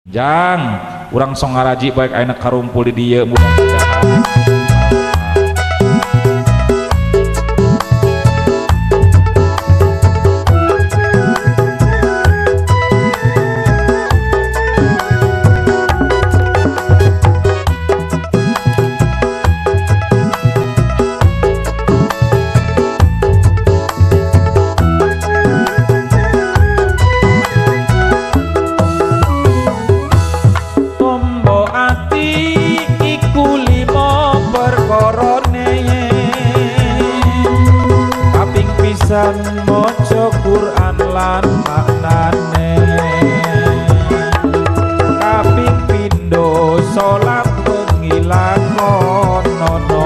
Jang urang Songaraji baik ayeuna karumpul di dieu mudah-mudahan. Tombo ati iku limo perkorone, kaping pisan maca Quran lan maknane, kaping pindho salat bengi lakonono,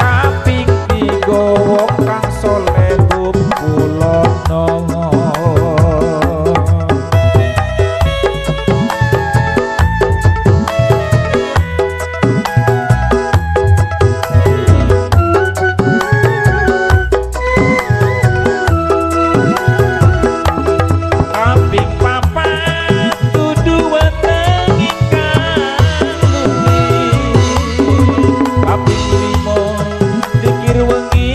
kaping tiga wong kang saleh kumpulono. Kaping papat kudu weteng ingkang luwih, kaping lima dikir wengi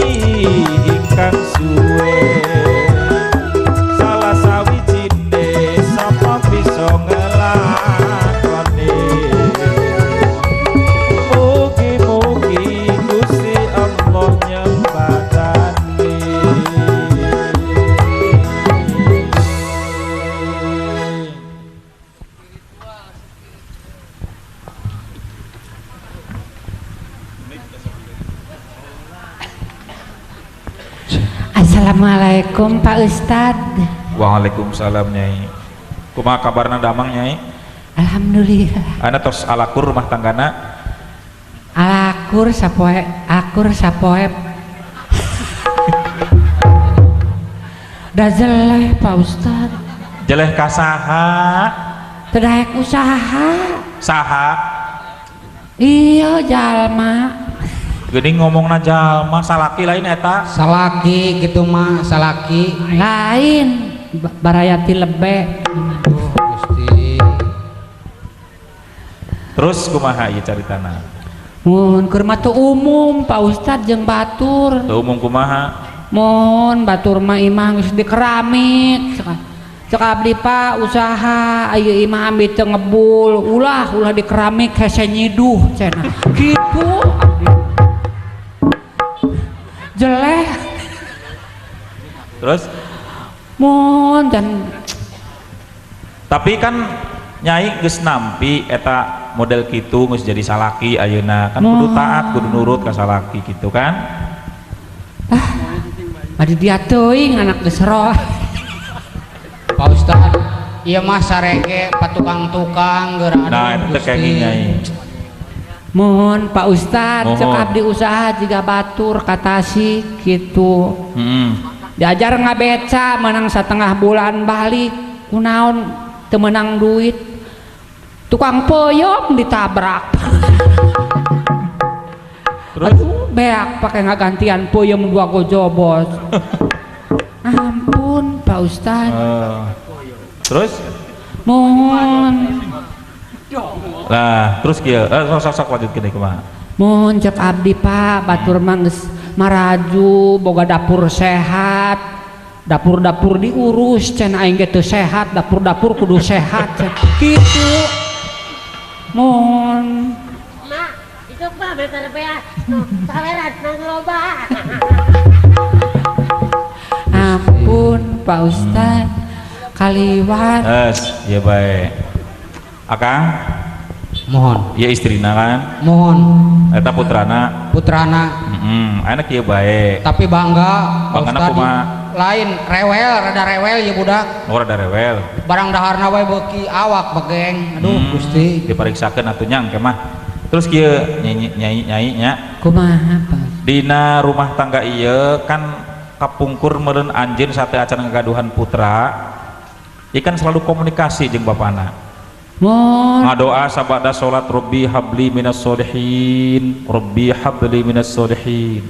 ingkang suwe, salah sawijine sapa bisa ngelakoni, mugi-mugi Gusti Allah nyempatane. Assalamualaikum Pak Ustad. Waalaikumsalam Nyai. Kumaha kabarna damang Nyai? Alhamdulillah. Ana tos alakur rumah tanggana? Alakur sapoe, akur sapoe. Da jeleh Pak Ustad. Jeleh ka saha? Teu daek usaha. Saha? Iya jalma. Geuning ngomongna jalma salaki lain eta. Salaki gitu mah, salaki. Lain barayati lebe. Aduh, Gusti. Terus kumaha ieu caritana? Mun keur mah teu umum Pak Ustad jeung batur. Teu umum kumaha? Mun batur mah imah geus di keramik. Cek abdi Pak usaha ayeuna imah ambi teu ngebul, ulah ulah di keramik hese nyiduh cenah. Kitu abdi. Jeleh. Terus Mun dan tapi kan Nyai geus nampi eta model kitu geus jadi salaki ayeuna kan kudu taat kudu nurut ka salaki gitu kan? Badi dia teuing anak geus roh. Pak Ustad, ieu mah sarege patukang-tukang geura. Nah, eta teh kenging Nyai. Mohon Pak Ustad, cek Mohon. Abdi usaha jiga batur ka Tasik gitu. Diajar ngabeca menang setengah bulan balik kunaon teu meunang duit. Tukang peuyeum ditabrak. Terus Aduh, beak pakai ngagantian peuyeum dua gojobos. Ampun Pak Ustad. Terus Mohon. Lah, terus kieu, sok sok sok lanjutkeun deui kumaha? Mohon cek abdi Pak, batur mah geus maraju boga dapur sehat. Dapur-dapur diurus cenah aing ge teu sehat, dapur-dapur kudu sehat cenah. Kitu. Mohon. Mak, itu mah bener beas. Nu saweran nang loba. Ampun Pak Ustad. Kaliwat. Es, ieu bae. Akang, Mohon. ieu istrina kan? Mohon. Eta putrana. Putrana. Heeh, ayeuna kieu bae. Tapi bangga Pak Banggana Ustad. kumaha? Lain rewel, rada rewel ya budak. Oh, rada rewel. Barang daharna wae beuki awak begeng. Aduh, Gusti. Diperiksakeun atuh nya engke mah. Terus kieu nyai nyai nyai nya. Kumaha Pak? Dina rumah tangga ieu kan kapungkur meureun anjeun sateuacan ngagaduhan putra. Ieu kan selalu komunikasi jeung bapana. Mohon. Ngadoa sabada salat Rabbi habli minas solihin, Rabbi habli minas solihin.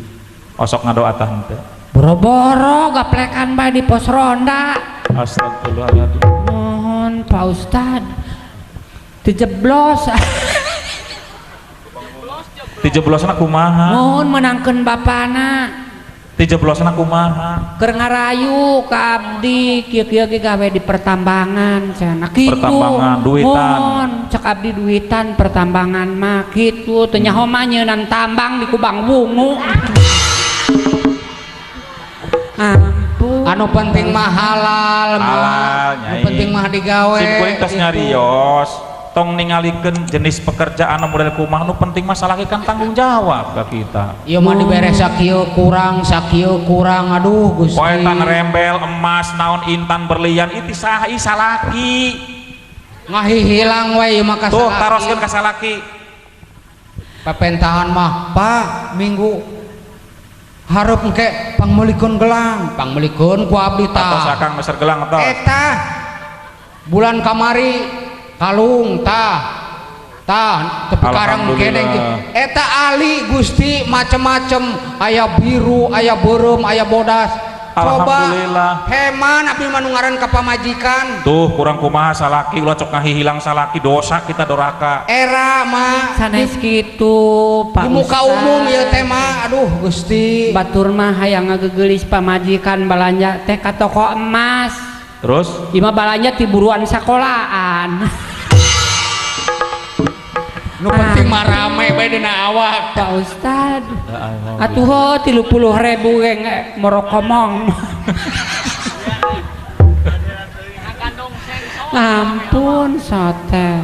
Osok ngadoa tah henteu? Boro-boro gaplekan bae di pos ronda. Astagfirullahaladzim. Mohon. Pak Ustad. Dijeblos. Dijeblosna kumaha? Mohon menangkeun bapana. Dijeblosna kumaha? Keur ngarayu ka abdi kieu-kieu ge gawe di pertambangan cenah kitu. Pertambangan, duitan. Mohon cek abdi duitan pertambangan mah kitu teu nyaho mah nyeunan tambang di Kubang Wungu. Ampun. Anu penting mah halal mah. Halal, Anu Nyai. penting mah digawe. Sim kuring tos gitu. nyarios, tong ningalikeun jenis pekerjaan anu model kumaha, nu penting mah salaki kan tanggung jawab ka kita. Ieu mah dibere sakieu kurang, sakieu kurang, aduh Gusti. Poe tan rembel emas naon intan berlian itu saha salaki. Ngahihilang we ieu mah ka Tuh salaki. taroskeun ka salaki. Pepentahan mah, Pak, minggu hareup engke pangmeulikeun gelang, pangmeulikeun ku abdi Atos tah. akang meser gelang atos. Eta bulan kamari kalung tah. Tah tepi karang Alhamdulillah. kene eta ali Gusti macem-macem, aya biru, aya beureum, aya bodas. Coba Alhamdulillah. heman abdi mah nu ngaran ka pamajikan. Tuh kurang kumaha salaki ulah cok ngahihilang salaki dosa kita doraka. Era mah Sanes kitu Pak di muka Ustad. umum ieu teh mah aduh Gusti. Batur mah hayang ngageulis pamajikan balanja teh ka toko emas. Terus Ieu mah balanja ti buruan sakolaan. Nu penting mah rame bae dina awak. Pak Ustad. Atuh ho 30.000 ge morokomong. Ampun sote.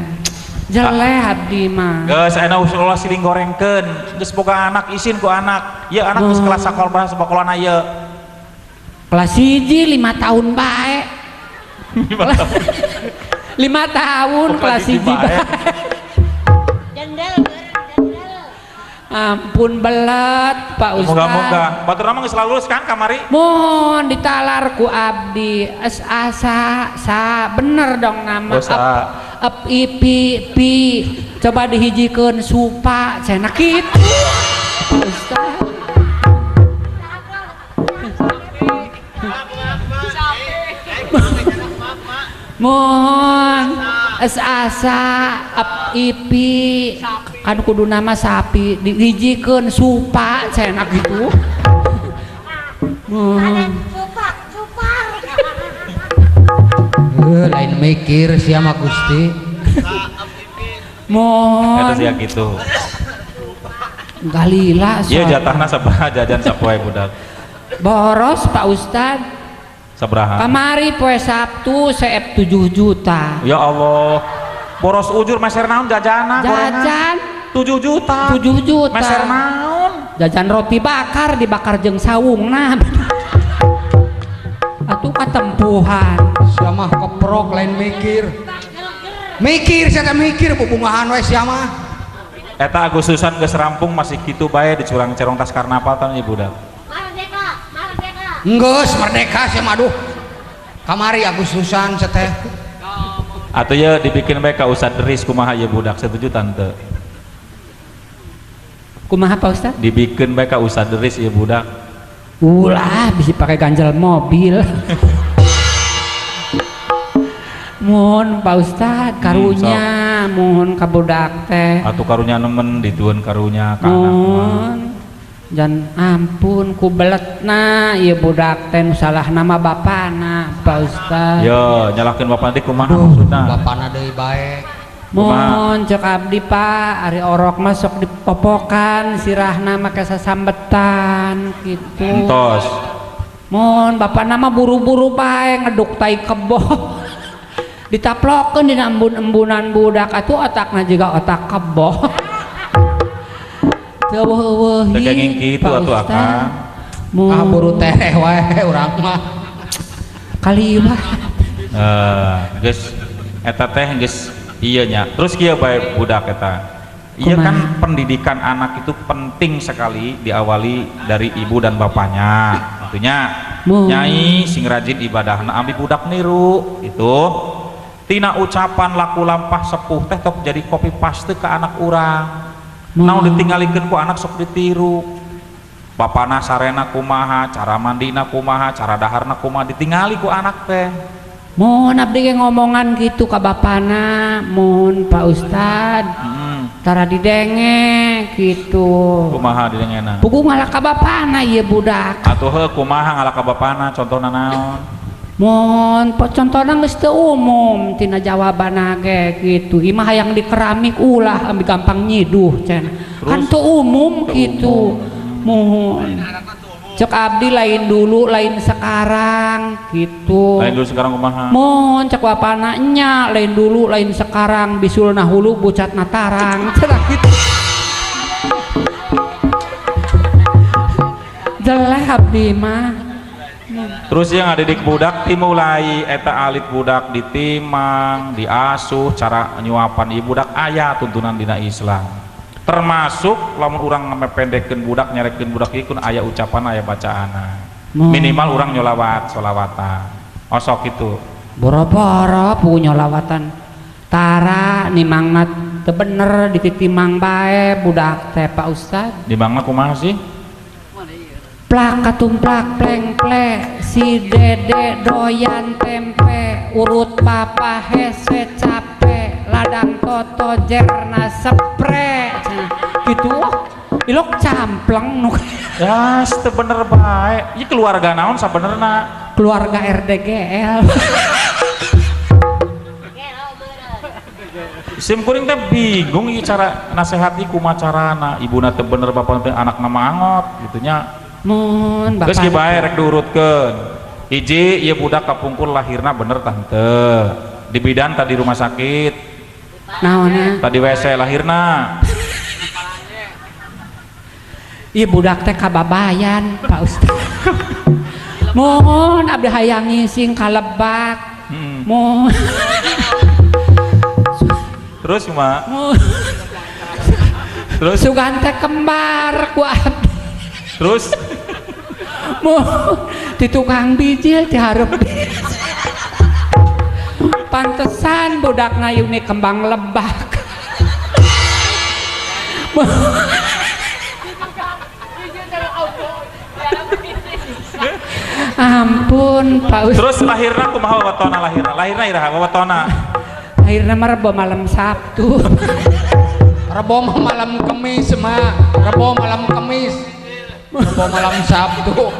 Jeleh abdi mah. Geus ayeuna usul siling gorengkeun. Geus boga anak isin ku anak. Ieu anak geus kelas sakola sakolana ieu. Kelas 1 5 tahun bae. 5 tahun kelas 1 bae. Jendel, jendel. Ampun belet Pak Ustad. Moga-moga. Batur mah geus lulus kan kamari? Mohon ditalar ku abdi S A sa sa bener dong nama Oh, sa. F I P P coba dihijikeun supa cenah kitu Pak Ustad. Mohon S A sa F I P kan kudu nama sapi dihijikeun supa cenah kitu. Mohon. Supak, supar. Lain mikir sia mah Gusti. Mohon. Eta sia kitu. Galila Ieu soalnya. jatahna sabaraha jajan sapoe budak? Boros Pak Ustad. Sabaraha? Kamari poe Sabtu seep 7 juta. Ya Allah. Boros ujur meser naon jajana gorengan? Jajan 7 juta. 7 juta. Meser naon? Jajan roti bakar dibakar jeung sawungna. Atuh katempuhan. Sia mah keprok lain mikir. Mikir sia teh mikir bubungahan we sia mah. Eta Agustusan geus rampung masih kitu bae dicurang cerong tas karnaval tan ieu budak. Merdeka, merdeka. Enggeus merdeka sia mah aduh. Kamari Agustusan sia teh. Atuh ye dibikin bae ka Ustad Deris kumaha ieu budak setuju tante? Kumaha Pak Ustad? Dibikin bae ka Ustad Deris ieu budak. Ulah bisa pakai ganjel mobil. Mohon Pak Ustad karunya, mohon ka budak teh. Atuh karunya nemen ditueun karunya ka anak mah. Mohon. Jan ampun ku beletna ieu budak teh nu salah nama bapana Pak Ustad. Yo nyalahkeun bapak nanti kumaha maksudna? Bapana deui bae. Mohon cek abdi Pak, ari orok mah sok dipopokan sirahna make sasambetan kitu. Entos. Mohon bapak nama buru-buru bae ngeduk tai kebo. Ditaplokeun dina embun-embunan budak atuh otakna juga otak kebo. Teu eueuh. Teu kenging kitu atuh akang. Ah buru tereh wae urang mah. Kaliwat. Geus eta teh geus ieu nya. Terus kieu bae budak eta. Iya kan pendidikan anak itu penting sekali diawali dari ibu dan bapaknya. Tentunya nyai sing rajin ibadahna ambi budak niru itu. Tina ucapan laku lampah sepuh teh tok jadi copy paste ke anak urang. Naon ditinggalikeun ku anak sok ditiru. Bapana sarena kumaha, cara mandina kumaha, cara daharna kumaha ditingali ku anak teh. Mohon abdi ge ngomongan gitu ka bapana, mohon Pak Ustad. Tara didenge gitu. Kumaha didengena? Puguh ngalah ka bapana ieu budak. Atuh heuh kumaha ngalah ka bapana contohna naon? Mohon contohna geus teu umum tina jawabanna ge gitu. Imah hayang di keramik ulah ambi gampang nyiduh cenah. Kan teu umum gitu. Mohon. Cek abdi lain dulu lain sekarang gitu. Lain dulu sekarang kumaha? Mohon cek bapana nya lain dulu lain sekarang bisulna hulu bucatna tarang cenah gitu. Jeleh abdi mah. Terus yang ngadidik budak timulai eta alit budak ditimang, diasuh cara nyuapan ieu budak aya tuntunan dina Islam. Termasuk lamun urang ngependekkeun budak nyarekeun budak ieu kun aya ucapan aya bacaana. Minimal urang nyolawat solawatan. Osok itu. Boro-boro puguh nyolawatan. Tara nimangna teu bener dititimang bae budak teh Pak Ustad. Nimangna kumaha sih? Plak katumplak pleng ple si dede doyan tempe urut papa hese capek ladang toto jerna sepre gitu ilok campleng nu ya teu bener bae ieu keluarga naon sabenerna keluarga RDGL. Sim kuring teh bingung ieu cara nasehati kumaha carana ibuna teu bener bapana teh anakna mah angot gitu nya. Mun bapak geus ge bae rek diurutkeun. Hiji ieu budak kapungkur lahirna bener tah henteu. Di bidan tadi rumah sakit. Naonna? Tadi WC lahirna. Ieu budak teh kababayan Pak Ustaz. Mohon abdi hayang ngising ka lebak. Mohon. Terus kumaha? Terus sugan teh kembar ku abdi. Terus mohon di tukang bijil diharap pantesan budak ngayune kembang lebak. Ampun Pak Ustaz. Terus lahirna kumaha wewetona lahirna? Lahirna iraha wewetona? Lahirna mah Rebo malam Sabtu. Rebo malam Kemis mah, Rebo malam Kemis. Rebo malam Sabtu.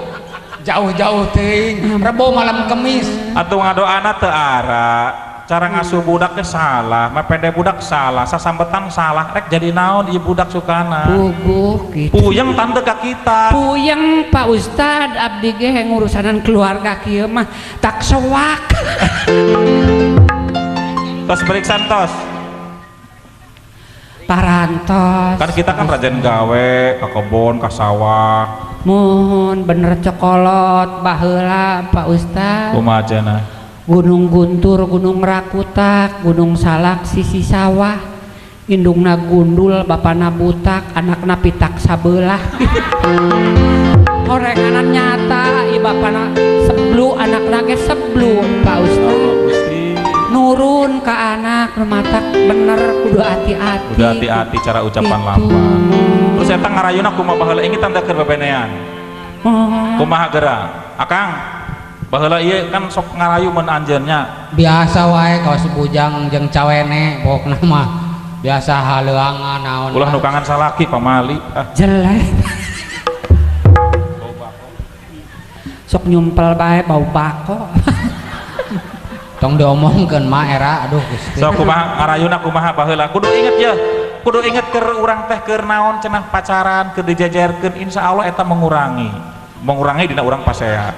Jauh-jauh teuing, Rebo malam Kemis. Atuh ngadoana teu ara. Cara ngasuh budaknya salah, mepende budak salah, sasambetan salah, rek jadi naon ieu budak sukana. Puguh gitu. Puyeng tante ka kita. Puyeng Pak Ustad, abdi ge ngurusanan keluarga kieu mah tak sewak. Tos periksa tos. Parantos. Kan kita kan rajin gawe, ke kebon, ke sawah. Mohon bener cokolot baheula Pak Ustad. Kumaha cenah? Gunung Guntur, Gunung Rakutak, Gunung Salak, sisi sawah. Indungna gundul, bapana butak, anakna pitak sabelah. Horenganan nyata, ieu bapana seblu, anakna ge seblu, Pak Ustad. Nurun ke anak, rumatak bener kudu hati-hati. Kudu hati-hati cara ucapan lampah. Terus eta ngarayuna kumaha baheula inget tanda keur bebenean. Kumaha geura? Akang baheula ieu kan sok ngarayu mun anjeunnya. Biasa wae kawas bujang jeung cawene pokna mah biasa haleuangan naon. Ulah nukangan salaki pamali ah. Jelek. Sok nyumpel bae bau bako. Tong diomongkeun mah era aduh Gusti. Sok kumaha ngarayuna kumaha baheula kudu inget ya. Kudu inget keur urang teh keur naon cenah pacaran keur dijajarkeun insyaallah eta mengurangi. Mengurangi dina urang pasea.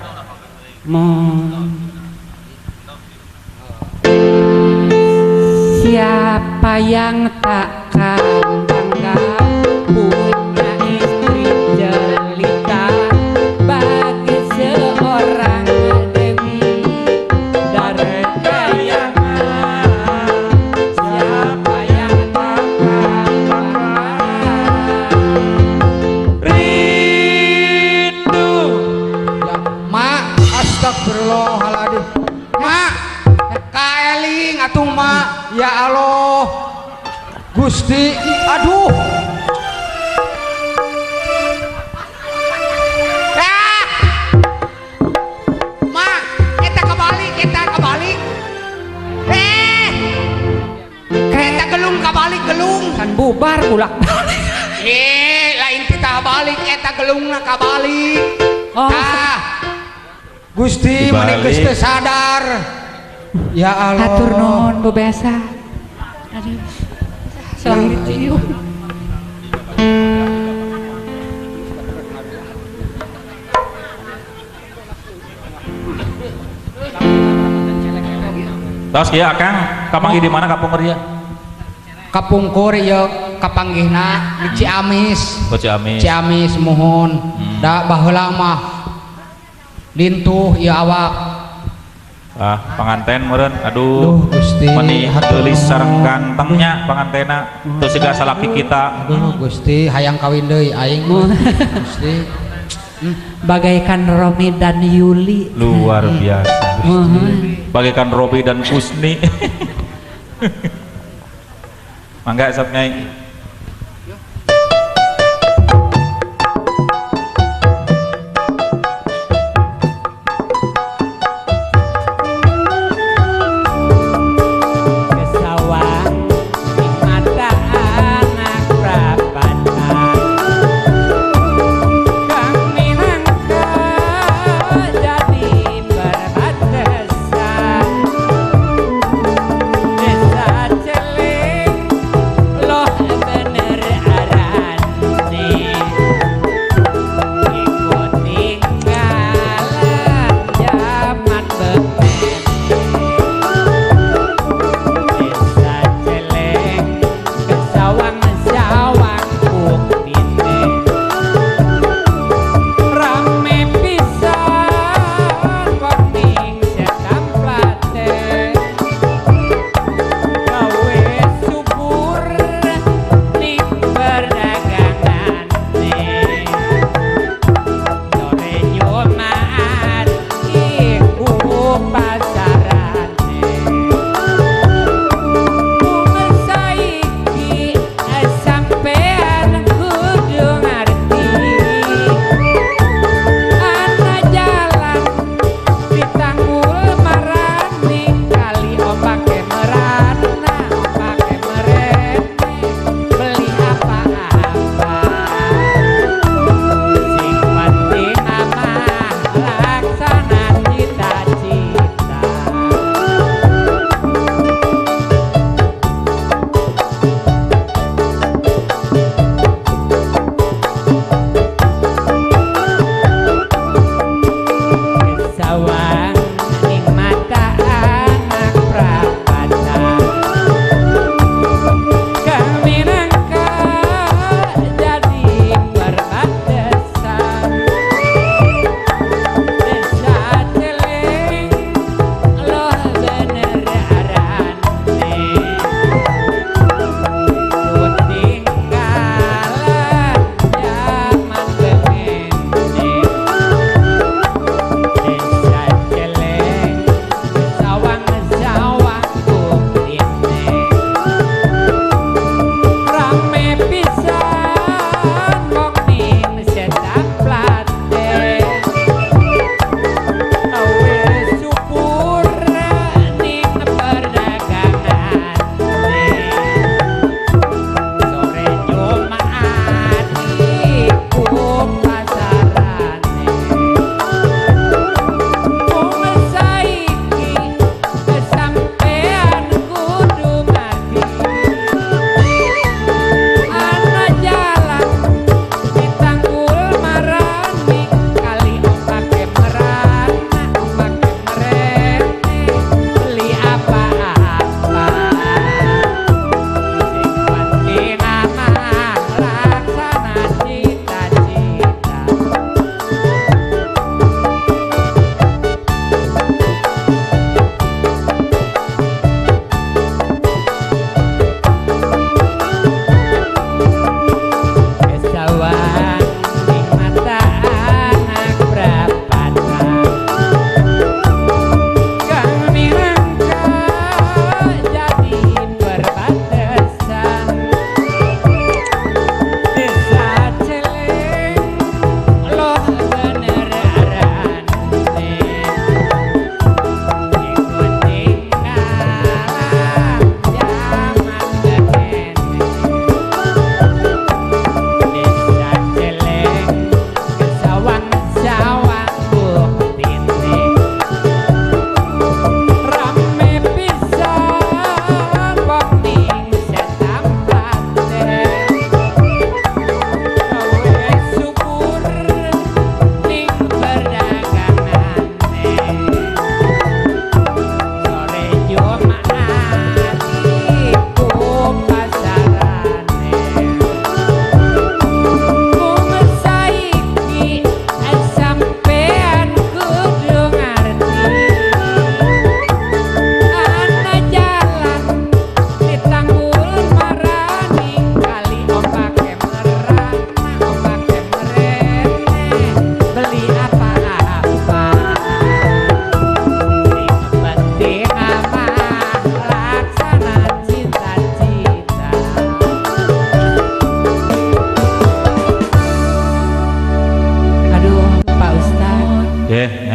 Siapa yang takkan bangga punya istri jelita bagi seorang dewi dari kayangan. Siapa yang takkan bangga rindu ya, mak astagfirullahaladzim mak kaeling atuh mak ya Allah Gusti aduh ah! Mak eta kebalik gelung. Kan bubar bulak balik. Lain titah balik eta gelungna kabalik. Oh. Tah. Gusti meni geus teu sadar. Ya Allah. Hatur nuhun Bu Besa. Aduh. Selang dicium. Tos ieu Akang, kapanggih di mana kapungkur ieu? Kapungkur ieu kapanggihna di Ciamis. Oh, Ciamis. Ciamis muhun. Da baheula mah lintuh ieu awak. Ah, panganten meureun. Aduh. Duh, Gusti. Meni geulis sareng gantengnya pangantena. Teu siga salaki kita. Aduh, Gusti, hayang kawin deui aing. Gusti. Bagaikan Romi dan Yuli. Luar biasa. Bagaikan Robi dan Kusni. Mangga sok Nyai. Kesawang di mata anak prapatan Kang minangka jadi perbatasan Desa Celeng loh.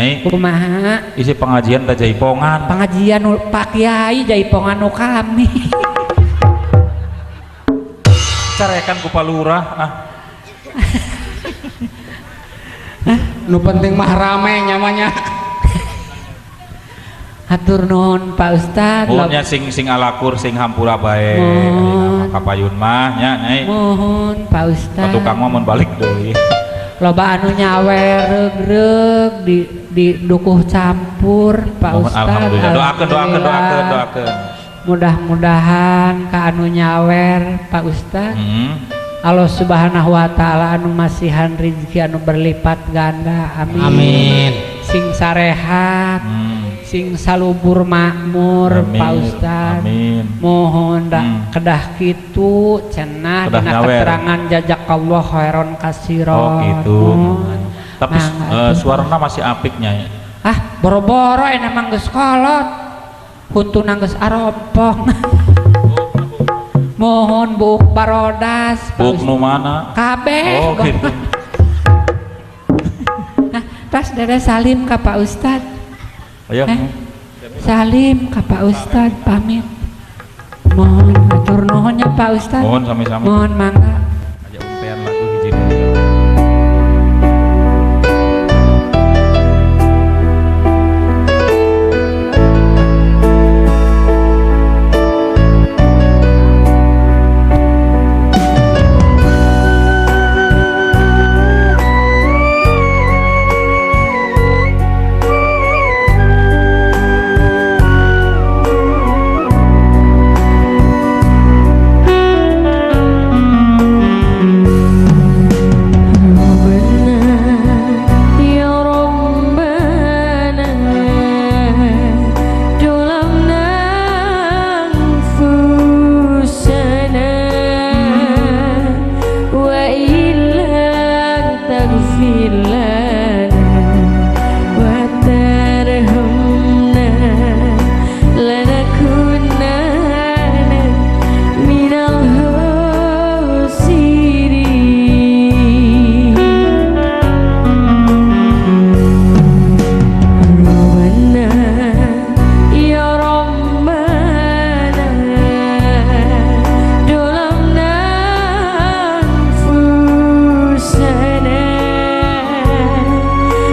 Nyai. Kumaha? Isi pengajian teh jaipongan. Pengajian Pak Kiai jaipongan nu kami. Carekan ku Pak Lurah ah. Nu penting mah rame nyamanya. Hatur nuhun Pak Ustad. Mohonnya sing sing alakur sing hampura bae. Mohon. Kapayun mah nya Nyai. Mohon Pak Ustad. Tukang mah mun balik deui. Loba anu nyawer reug-reug di dukuh campur Pak Mohon Ustad. alhamdulillah. Doakeun doakeun doakeun doakeun. Mudah-mudahan ka anu nyawer Pak Ustad. Allah Subhanahu wa taala anu masihan rezeki anu berlipat ganda. Amin. Amin. Sing sarehat. Sing salubur makmur. Amin. Pak Ustad. Amin. Mohon dah kedah kitu cenah kedah dina nyawer. Keterangan jazakallah khairan katsiran. Oh gitu. Mohon. Tapi Mangga atuh. Suarana masih apik Nyai. Ah, boro-boro enak mah geus kolot. Huntuna geus arompong. Mohon buuk barodas Pak Buuk nu mana? Kabeh. Oh gitu. Nah, tas dede salim ka Pak Ustad. Ayo. Salim ka Pak Ustad pamit. Mohon atur nuhun nya Pak Ustad. Mohon sami-sami. Mohon mangga. Aja umpean lagu hiji deui.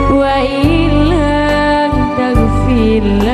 Wa illam taghfir.